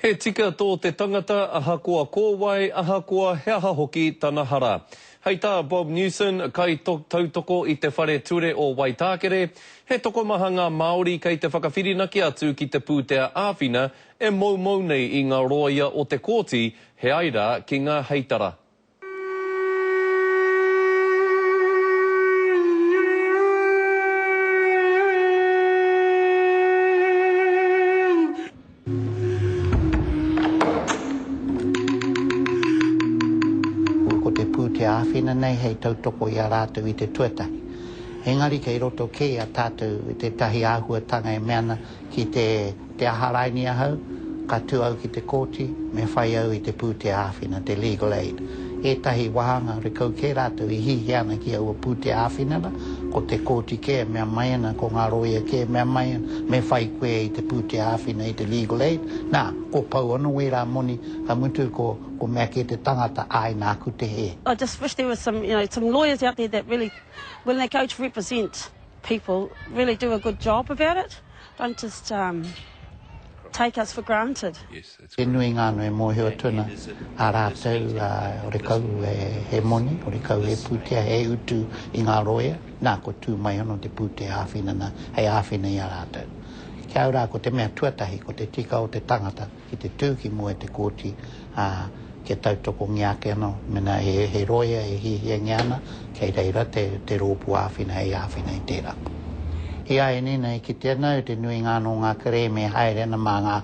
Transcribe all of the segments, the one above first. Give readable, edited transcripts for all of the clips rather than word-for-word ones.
He tika tō te tangata ahakoa ko wai, ahakoa he aha hoki tana hara. Hei tā Bob Newson, kaitautoko i te Whare Ture o Waitākere, he tokomaha ngā Māori kei te whakawhirinaki atu ki te pūtea āwhina e moumou nei i ngā rōia o te kōti he ai rā ki ngā heitara. Ko te pūtea āwhina nei hei tautoko i a rātou i te tuatahi. Engari kei roto kē i a tātou tētahi āhuatanga e mea ana ki te te aha raini ahau, ka tū au ki te kōti, me whai au i te pūtea āwhina, te legal aid. Ētahi wāhanga rekau kē rātou i hihia ana ki aua pūtea āwhina rā, ko te kōti kē e mea mai ana, ko ngā rōia kē e mea mai ana, me whai koe i te pūtea āwhina, i te legal aid. Nā, ko pau anō wērā moni, ka mutu ko, ko mea kē te tangata, āe nāku te hē. I just wish there was some, you know, some lawyers out there that really, when they go to represent people, really do a good job about it. Don't just um, take us for granted. He nui ngā anō e mōhio atu ana a rātou horekau he moni, horekau he pūtea, he utu i ngā rōia, nā kua tū mai anō te pūtea āwhina nā hei āwhina i a rātou. Ki a au rā ko te mea tuatahi ko te tika o te tangata ki te tū ki mua i te kōti, ā, kia tautokongia ake anō, mēnā he, he rōia e hiahiangia ana, kei reira te, te rōpū āwhina hei āwhina i tērā. I āianei nei, kite ana au te nuinga anō o ngā kerēme e haere ana mā ngā,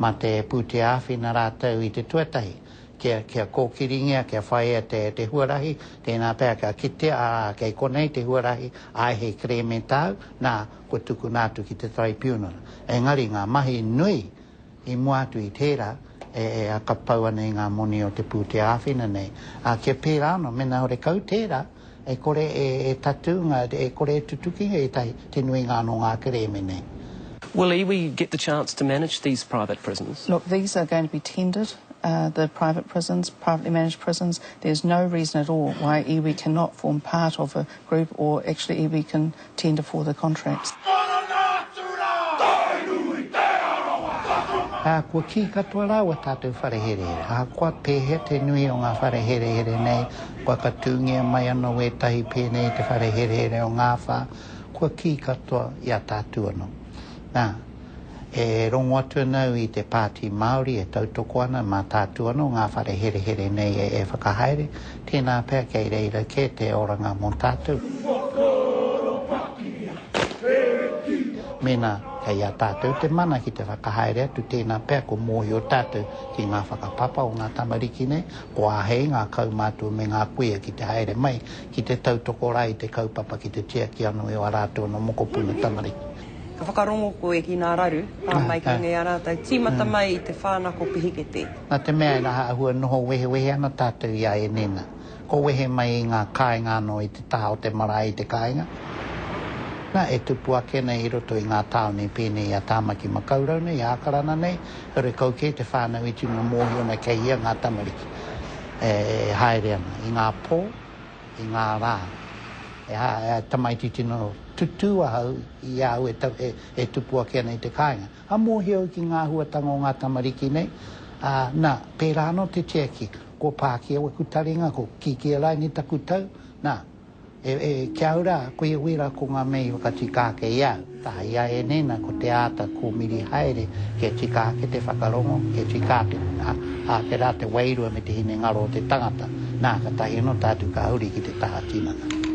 mā te pūtea āwhina rātou i te tuatahi, kia, kia kōkiringia, kia whāia te, te huarahi, tēnā pea ka kitea, ā, kei konei te huarahi, āe he kerēme tāu, nā, kua tukuna atu ki te taraipiunara. Engari ngā mahi nui I mua atu i tērā, e, e akapau ana i ngā moni o te pūtea āwhina nei. Ā, kia pērā anō, mēnā horekau tērā, e kore e, e tatū ngā, e kore e tutuki ētahi, te nuinga anō ngā kerēme nei. Will iwi get the chance to manage these private prisons? Look, these are going to be tendered, uh, the private prisons, privately managed prisons. There's no reason at all why iwi cannot form part of a group or actually iwi can tender for the contracts. Ā, kua kī katoa rāua tātou whare herehere. Ahakoa pēhea te nui o ngā whare herehere nei, kua whakatūngia mai anō ētahi pēnei i te whare herehere o Ngāwhā, kua kī katoa i a tātou anō. Nā, e rongo atu ana au i te Pāti Māori e tautoko ana mā tātou anō ngā whare herehere nei e whakahaere, tēnā pea kei reira kē te oranga mō tātou. Mēnā kei a tātou te mana ki te whakahaere atu, tēnā pea ko mōhio tātou ki ngā whakapapa o ngā tamariki nei, ko āhei ngā kaumātua me ngā kuia ki te haere mai ki te tautoko rā i te kaupapa ki te tiaki anō i ō rātou anō mokopuna tamariki. Ka whakarongo koe ki ngā raru pā mai ki runga i a rātou, tīmata mai i te whānako pihikete. Nā te mea e raha āhua noho wehewehe ana tātou i a Enena, ko wehe mai i ngā kāinga anō i te taha o te marae i te kāinga, nā, e tupu ake nei i roto i ngā tāone pēnei i a Tāmaki Makaurau nei, i a Ākarana nei, horekau kē te whānau i tino mōhio ana kei hea ngā tamariki e haere ana i ngā pō. I ngā rā. E ha, e tamaiti tino tutū ahau i a au e, e, e tupu ake ana i te kāinga. Ka mōhio au ki ngā āhuatanga o ngā tamariki nei, ā, nā, pērā anō te tiaki, ko pākia waku taringa, ko kīkia raini taku tau, nā, e, e, ki a au rā, koia wērā ko ngā mea i whakatika ake i a au. Taha i a ēnei nā, ko te āta kōmiri haere kia tika ake te whakarongo, kia tika ake, ā, ake rā te wairua me te hinengaro o te tangata, nā, katahi anō tātou ka huri ki te taha tinana.